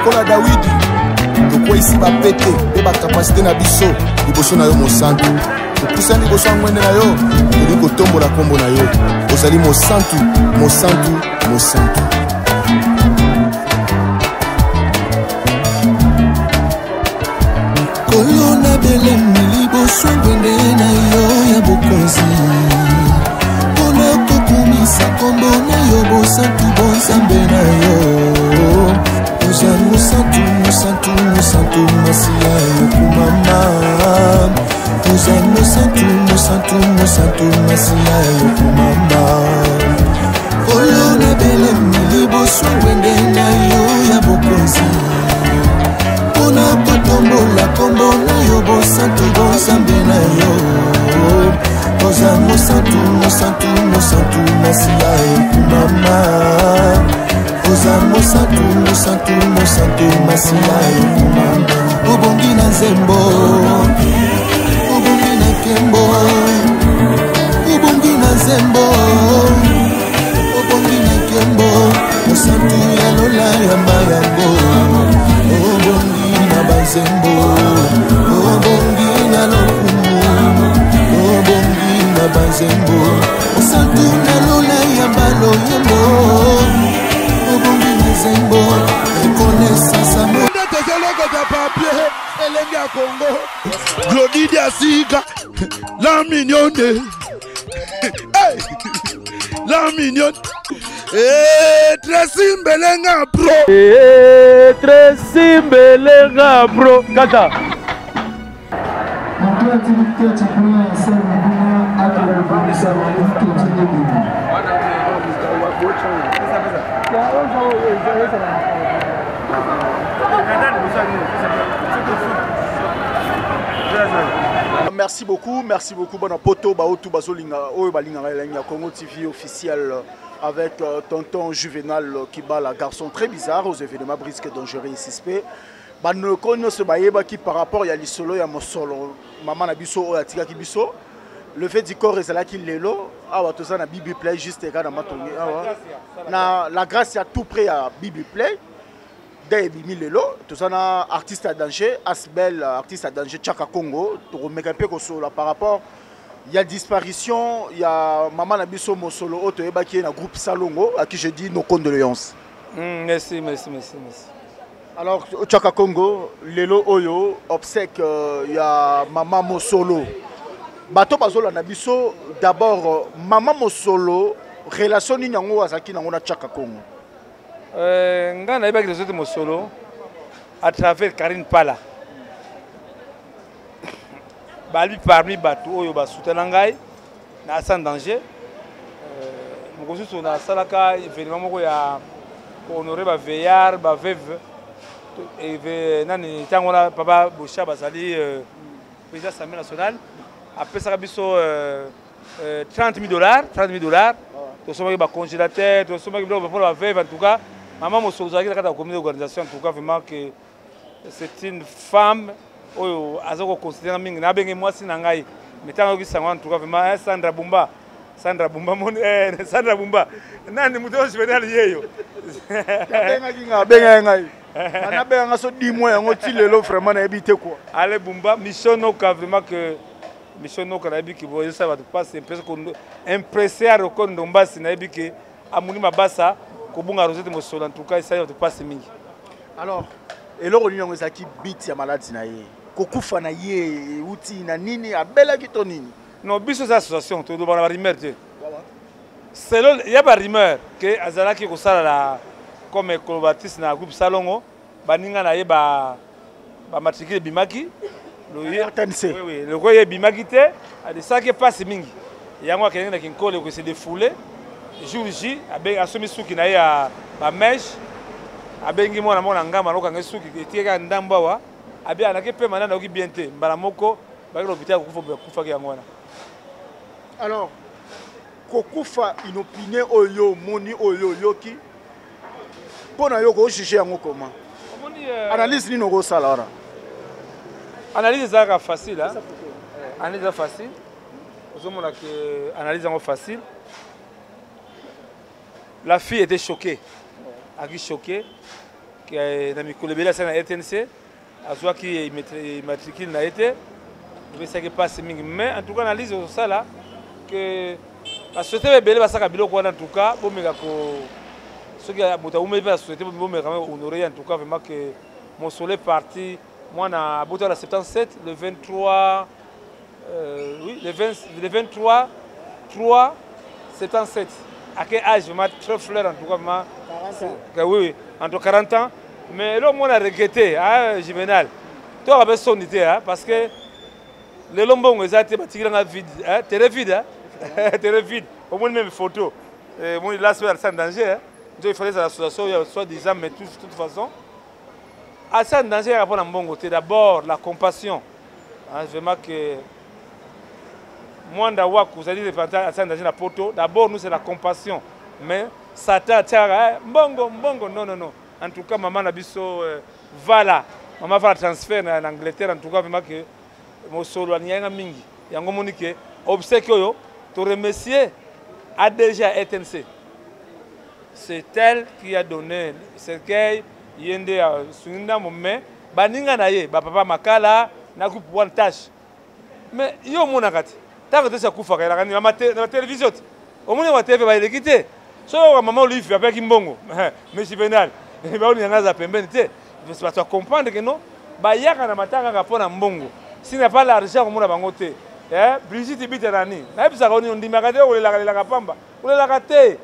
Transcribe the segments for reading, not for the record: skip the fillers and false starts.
Lokola Dawidi, tokweyisi bapete mpe bakapasite na biso liboso na yo mosantu. Topusani liboso ya ngwende na yo, tolingi kotombola nkombo na yo. Ozali mosantu, mosantu, mosantu. Kolo nabelemi liboso ngwende na yo ya bokonzi mpona kokumisa nkombo na yo bosantu bonzambe na yo oza mosantu mosantu mosantu masiya yokumama oza mosantu mosantu mosantu masiya yokumama kolo nabelemi liboso ngwende na yo ya bokonzi mpona kotombola nkombo na yo bosantu bonzambe na yo oza mosantu mosantu mosantu masiya ekumama oza mosantu mosantu mosantu masiya ekumama obongi na nzembo obongi na nkembo obongi na nzembo obongi na nkembo mosantu ya lola yamba yango obongi na banzembo obongi na lokumu obongi na banzembo mosantu na lola yamba loyembo obongi na nzembo reconnaissance nde tozolokota papier elenge ya kongo glodi diasika la mignonne hey! la mignonne Eh, Tracy Mbelenga bro. Eh, Tracy Mbelenga bro. Kata. Merci beaucoup, merci beaucoup. Bon, poto, baotu, bazolinga, oyo balinga, ya Congo TV officiel avec euh, tonton Juvenal Kibala, garçon très bizarre aux événements brisques dangereux et suspects. Banoko nyonso bayebaki par rapport ya lisolo ya mosolo mama na biso oyo atikaki biso le fait du corps ezalaki lelo awa toza na bibi play juste eka na matongi awa na la grâce ya tout près ya bibi play nde ebimi lelo toza na artiste ya danger asbel artiste ya danger chaka congo tokomeka mpe kosolola par rapport ya disparition ya mama na biso mosolo oyo toyebaki ye na groupe salongo à qui je dis nos condoléances mm, merci merci merci merci alors chaka congo lelo oyo obsèque euh, ya mama mosolo bato bazolanda biso d'abord euh, mama mosolo relation nini yango azalaki nango na chaka congo euh, ngai nayebaki resote mosolo à travers karine pala bali parmi bato oyo basutana ngai na sans danger euh, mokosusu nasalaka événement moko ya kohonore baveillard baveuve nani ntango wana papa bosha bazali euh, président assemblée nationale apesaka biso 30 000 dollars 30 000 dollars tosombaki bacongélateur tosombaki biloko mpona baveuve en tout cas mama mosolo ozalaki na kati ya comité d'organisation en tout cas vraiment que c'est une femme oyo aza koconsidere mingi nabenge mwasi na ngai mais ntango ayoki sango en tout cas vraiment eh, sandra bumba sandra bumba moni eh, sandra bumba nani moto oyo juvenal yeyo abengaki ngai abengaki ngai anabenga nga so di mois yango ti lelo vraiment nayebi te quoi ale bumba mission noka vraiment que mission noka nayebi ke boyesa bato mpasi impresse ya roko ndombasi nayebi ke amoni mabasa kobunga rosette mosolo en tout cas esali bato mpasi mingi alors eloko nini yango ezalaki bit ya maladi na ye kokufa na ye euti na nini abelaki to nini non biso eza association tolobaka na barumeur te selon ya barumeur ke azalaki kosala la comme colobatiste na groupe salongo baninga na ye ba bamatricule ebimaki lokola ye ebimaki te esalaki mpasi mingi yango akendeki na kinkole kose defoule jour j asomi suki na ye ya bamèche abengi mwana moko na ngambo alokanga suki etiki kaka ndambo awa abi anaki pema nani ayoki bien te mbala moko baki na hôpital kokufa akufaki yango wana alors kokufa inopine oyo omoni oyo oyoki mpo na yo kojuge yango comment euh, analyse nini okosala wana analyse ezalaka facile analyse eza facile ozomona ke analyse yango facile la fille était choquée aki choquée. Na mikolo ebele asali na RTNC, azwaki immatricule na ye te, epesaki mpasi mingi. Mais en tout cas, analyse osala que basociété ebele basalaka biloko wana. En tout cas, bomeka ko, soki moto awumeli mpe na société, bomeka honoré. En tout cas, vraiment que mosolo est parti. Mwana abotaka na 77, le 23, oui, le, 20, le 23 3 77. À quel âge? Vraiment très fleur, en tout cas vraiment 40 ans. Oui, oui, entre 40 ans. Mais là, moi, on a regretté, hein, Juvenal. Toi, on soni te, hein, parce que lelo mbongo eza te, batikilanga vide, hein, terrain vide, hein, terrain vide. Omoni même photo, omoni là, c'est sans danger, hein. Donc il fallait l'association soit disant, mais de toute façon asa en danger yaka mpona mbongo te. D'abord la compassion, hein, vraiment que Mwanda Waku, c'est-à-dire asa en danger na poto. D'abord nous, c'est la compassion, mais Satan atiaka mbongo mbongo. Non, non, non. En tout cas, mama na biso, voilà, mama vala transfert na Angleterre. En tout cas, vraiment que mosolo alingaki mingi. Yango moni ke obsèque oyo, toremercier ADG ya RTNC. C'est elle qui a donné cercueil. Ye nde asungi ndambo, mais baninga na ye, bapapa Makala na groupe One Tache. Mais yo omonaka te, ntango tosi akufaka, elaka na batelevizio te, omoni ba TV baleki te. Soki oyoka mama Olive apeki mbongo, mais Juvenal baolinga nga aza pembeni te. Bato acomprendre que non, bayaka na matanga kaka mpo na mbongo. S'il n'a pas l'argent, komona bango te. Brigitte Bita nani nayebisaka oni, ondimaka te, olelaka lelaka pamba, olelaka te.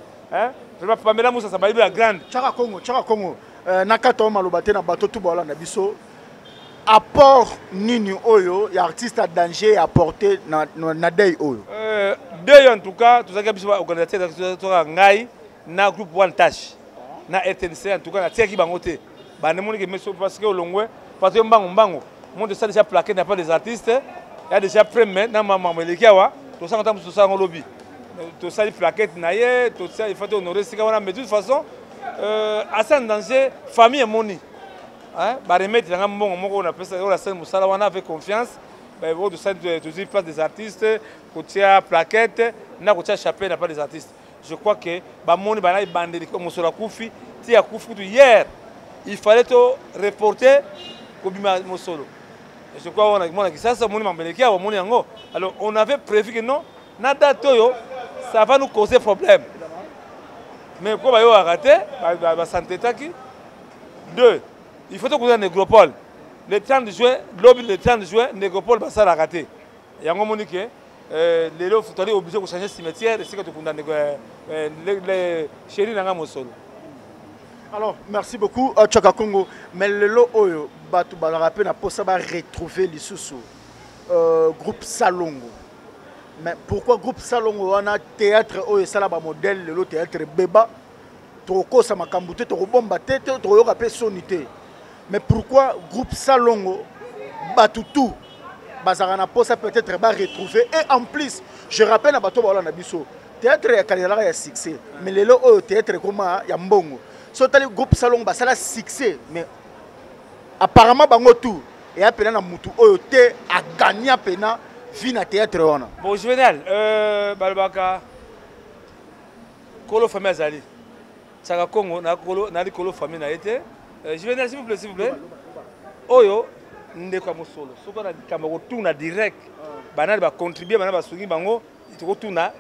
Pamela Musasa, bayebi ya grande. Chaka Congo, Chaka Congo, na kati oyo maloba te na bato tu baolanda biso, apport nini oyo ya artiste ya danger apporté na deuil oyo? Deuil, en tout cas, tozalaki biso baorganisateur, tozalaka ngai na groupe One Tache na RTNC. En tout cas, natiaki bango te, bandemoniki meso, parce que olongwe, parce que mbango mbango mo tosala déjà plaqué na pas des artistes ya déjà prêt. Mais na mambo eleki awa, tosanga ntango mosusu, tosala yango lobi, tosali plaquette na ye, tosali, il faut honorer esika wana. Mais de toute façon, asa en danger, famille emoni baremettre nanga mbongo moko oyo napesa, oyo nasali mosala wana avec confiance. Oyo tosali, tozwi place des artistes, kotia plaquette na kotia chapelle na place des artistes. Je crois que bamoni bana ebandeli. Mosolo akufi ti akufi kutu hier, il fallait to reporter kobima mosolo. Je crois wana mwana Kisasa omoni mambo eleki awa, omoni yango. Alors on avait prévu que non, na date oyo, ça va nous causer problème. Mais ko bayokaka te, basantetaki. Deux, il faut tokuza Négropole le 30 juin, lobi le 30 juin. Négropole basalaka te. Yango omoni ke lelo tozali obligé kochanger cimetière esika tokunda ndeko chéri na nga mosolo. Alors merci beaucoup, Chaka Congo. Mais lelo oyo bato balaka mpe na mposa baretrouver lisusu groupe Salongo. Mais pourquoi groupe Salongo wana, théâtre oyo esala bamodèle, lelo théâtre beba? Tokokosa makambo te, tokobomba te, tokoyoka mpe soni te. Mais pourquoi groupe Salongo, bato tout bazalaka na mposa peut-être baretrouver? Et en plus, je rappelle na bato baola na biso, théâtre ya kala ezalaka ya succès, mais lelo oyo théâtre ekoma ya mbongo. So otali groupe Salongo, basala succès, mais apparemment bango tout eya mpena na mutu oyo te aganya mpena vie na théâtre wana. Bon, Juvenal, balobaka kolo famille azali Chaka Congo na likolo famille na ye te. Juvenal, s'il vous plaît, s'il vous plaît, oyo ndeko ya mosolo, soki na likambo kotuna direct banani bacontribue, banani basungi bango, tokotuna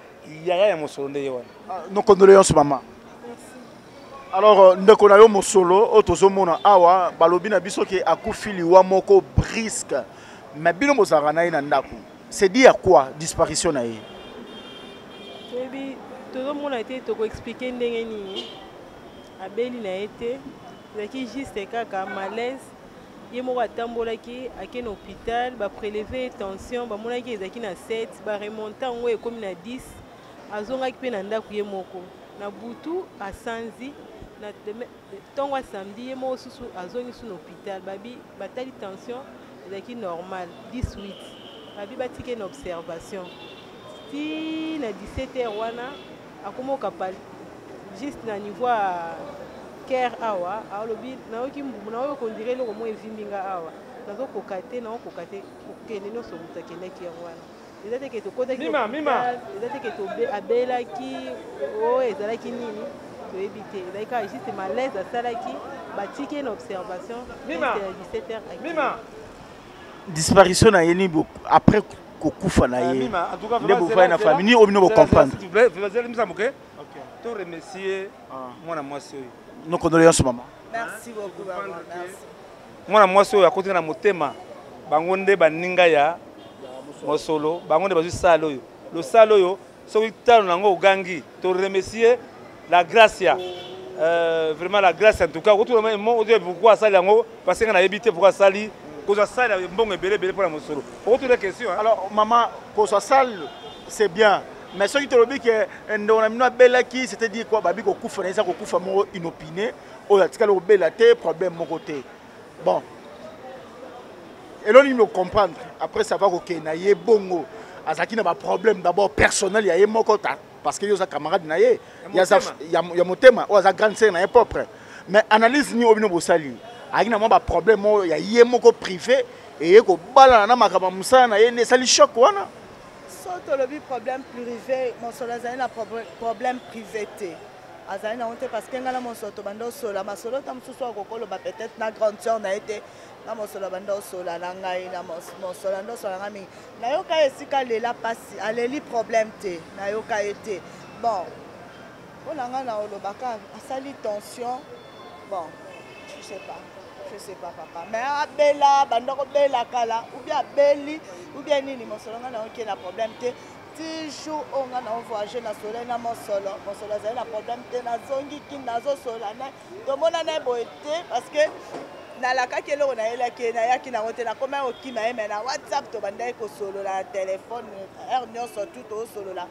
yaya ya mosolo nde ye wana. Nos condoléances, mama. Alors ndeko na yo mosolo oyo tozomona awa, balobi na biso ke akufi liwa moko brusque, mais bino bozalaka na ye na ndako, c'est dit à quoi disparition na ye? Toyebi, tozomona te tokoexpliquer ndenge nini. Abeli na ye te, ezalaki juste kaka malaise. Ye moko atambolaki, ake na hôpital, baprélever tension, bamonaki ezalaki na 7, baremonter yango ekómi na 10. Azongaki mpe na ndako ye moko na butu, asanzi na ntongo ya samedi, ye moko susu azongi su na hôpital. Babi batali tension, ezalaki normal, 18. Babi batike na observation ti na 17 heures. Wana akomoka juste na niveau ya cœur awa, alobi: "Nayoki mbumu, nayoki on dirait eloko moko evimbi nga awa, nazokoka te, naokoka te kokende." Nyonso moto akendaki yango wana, eza te ke tokotaki, eza te ke abelaki. Oyo ezalaki nini? Toyebi te, ezalaki kaka juste malaise asalaki, batiki ye na observation Mima. ya 17 heures akei. Mima. Disparition na ye ni après kokufa na ye Mima, en tout cas, nde vraiment, bovai na zela, famille ni oyo bino zela, bocomprendre. s'il vous plaît, zela misa moke. To remercier mwana mwasi oyo. Nos condoléances, maman. Merci beaucoup, maman. Merci. Mwana mwasi oyo akoti na motema, bango nde baninga ya mosolo, bango nde bazwi sale oyo. Losale oyo soki talo nango ogangi, to remercier la Gracia. Vraiment la grâce en tout cas, otuna mo oyo pourquoi asali yango, parce que nga nayebi te pourquoi asali kozwa sale ya mbongo ebele ebele mpona mosolo. Okotuna question, hein? Alors maman, kozwa sale c'est bien, mais soki tolobi ke ndeko na bino abelaki, c'est-à-dire quoi? Babi kokufa na ye eza kokufa moko inopiné, oyo atikali kobela te, problème moko te. Bon, eloni nini comprendre après ça va kokende na ye bongo, azalaki na baproblème d'abord personnel ya ye moko ta, parce que yo oza camarade na ye Ya ya motema. Ya motema oyo aza grande sœur na ye propre. Mais analyse nini oyo bino bosali? Azalaki na mwa baproblème oyo ya ye moko privé, eye kobalana na makambo ya mosala na ye nde esali choc wana. So tolobi problème privé, mosolo azali na problème privé te, azali nango te, parce que ngai na mosolo tobanda osola masolo ta mosusu akokoloba peut-être na grande sœur na ye te. Na mosolo banda osola na ngai, na mosolo anda osola na ngai mingi, nayoka ye esika alela mpasi, aleli problème te, nayoka ye te. Bon, mpo na ngai na olobaka asali tension. Bon, je sais pas, je sais pas, papa, mais abela banda kobela kala, ou bien abeli ou bien nini, mosolo ngai nayoki ye na problème te. Ti jour oyo ngai na voyage na soleil na mosolo, mosolo azali na problème te. Nazongi kini, nazosola na tomona na ye boye te, parce que nalakaki eloko nayelaki ye, nayaki nango te, nakomaki kokima ye. Mais na WhatsApp tobandaki kosolola na telefone heure nyonso tu toosolola.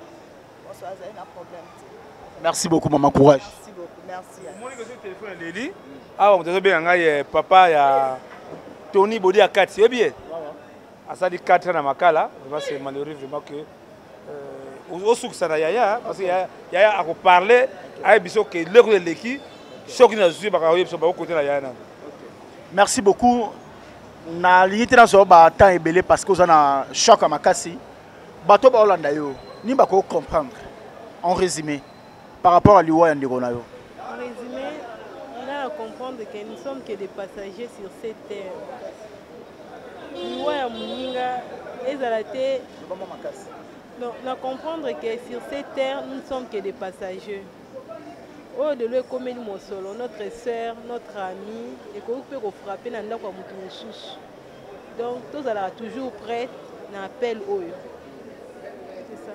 Mosolo azali na problème te. Merci beaucoup, maman, courage. Merci beaucoup, merci. Omoni ke soki telefone eleli awa, moto azobenga ngai, papa ya Tony Bodi ya kati, oyebi ye, asali 4 ans na Makala. Vraiment c'est malheureux vraiment que osukisa na yaya, parce que yaya, yaya akoparle, ayebi biso ke eloko eleki soki nazwi bakakoyebi biso bakokote na yaya nano. Merci beaucoup. Nalingi te nazwa batemps ebele parce que oza na choc ya makasi. Bato baolanda yo nini bakoki comprendre en résumé par rapport à liwa ya ndeko na yo? En résumé, on a à comprendre que nous sommes que des passagers sur cette terre. Liwa ya moninga ezala te. Non, na comprendre que sur cette terre, nous ne sommes que des passagers. Oyo lelo ekomeli mosolo, notre sœur, notre ami, ekoki mpe kofrappe na ndako ya motu mosusu. Donc tozalaka toujours prêt na appel oyo, c'est ça.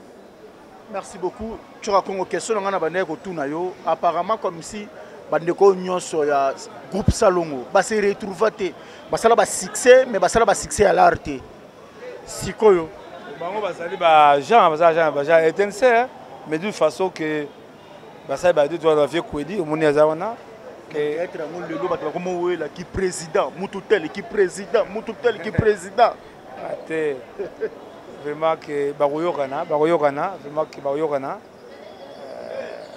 Merci beaucoup, Tioka Congo. Question na ngai na bandaki kotuna yo, apparemment comme si bandeko nyonso ya groupe Salongo base retrouva te, basala basuccès, mais basala basuccès ya l'art te. Sikoyo bango bazali bagenre, baza genre bagenre etnc, hein, mais d'une façon que basali ba deux trois bavie kwedi, omoni aza wana. Théâtre yango lelo bato bakoma owela ki président mutu tel, ki président mutu tel, ki président. Ah, te, vraiment ke bakoyokana, bakoyokana, vraiment ke bakoyokana.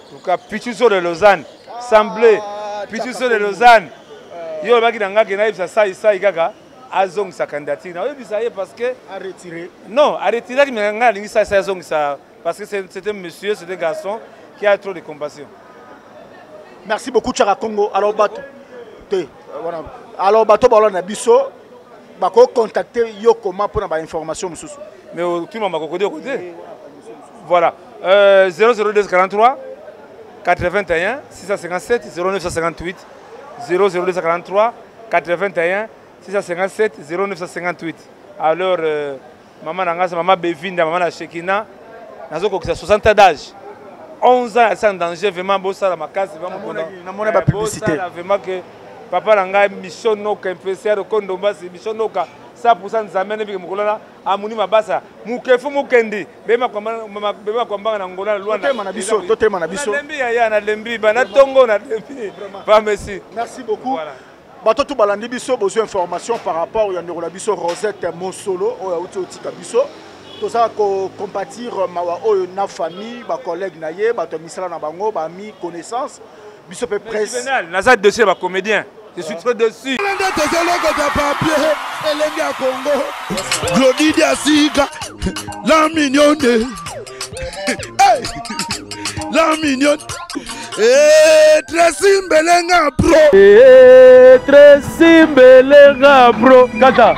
En tout cas, Pichuso de Lausanne semblé Pichuso de Lausanne, yo olobaki na nga ke nayebisa sai sai kaka azongisa candidature na oyebisa ye parce que a retiré. Non, aretiraki, mais ngai alingi sai sai azongisa parce que c'est un monsieur, c'est un garçon qui a trop de compassion. Merci beaucoup, Tchaka Congo. Alors bato te voilà, alors bato balona na biso bako contacter yo comment mpona bainformation mosusu? Mais otuma makokodi okote, voilà, 002 43 81 657 0958, 00243 81 657 0958. Alors mama na ngai, mama Bevinda, mama na Shekina, nazokokisa 60 ans d'âge, 11 ans sans danger. Vraiment bosala makasi, vraiment. Namoni bapublicité. Bosala vraiment que papa na ngai Mission Noka impresiaro Kondombasi, Mission Noka 100 Nzambe ndebike mokolo wana amuni mabasa mukefu mukendi bema kwambanga na Ngola na Lwanda. Totema na biso, totema na biso. Nalembi yaya, nalembi bana tongo, nalembi pa messi. Merci beaucoup. Voilà. Bato tu balandi biso, bozwi information par rapport ya ndeko na biso Rosette Mosolo oyo auti otika biso. Toza kocompatir mawa oyo na famille, bacollègue na ye, bato ya misala na bango, baami, connaissance, biso mpe presse. Juvenal, naza dessus ya bacomédien, je suis trop dessus. Nde tozolokota papier elenge ya Congo, Glodidi asika la mignonne. Hey! La mignonne. Eh, Tracy Mbelenga bro. Eh, Tracy Mbelenga bro. Kata.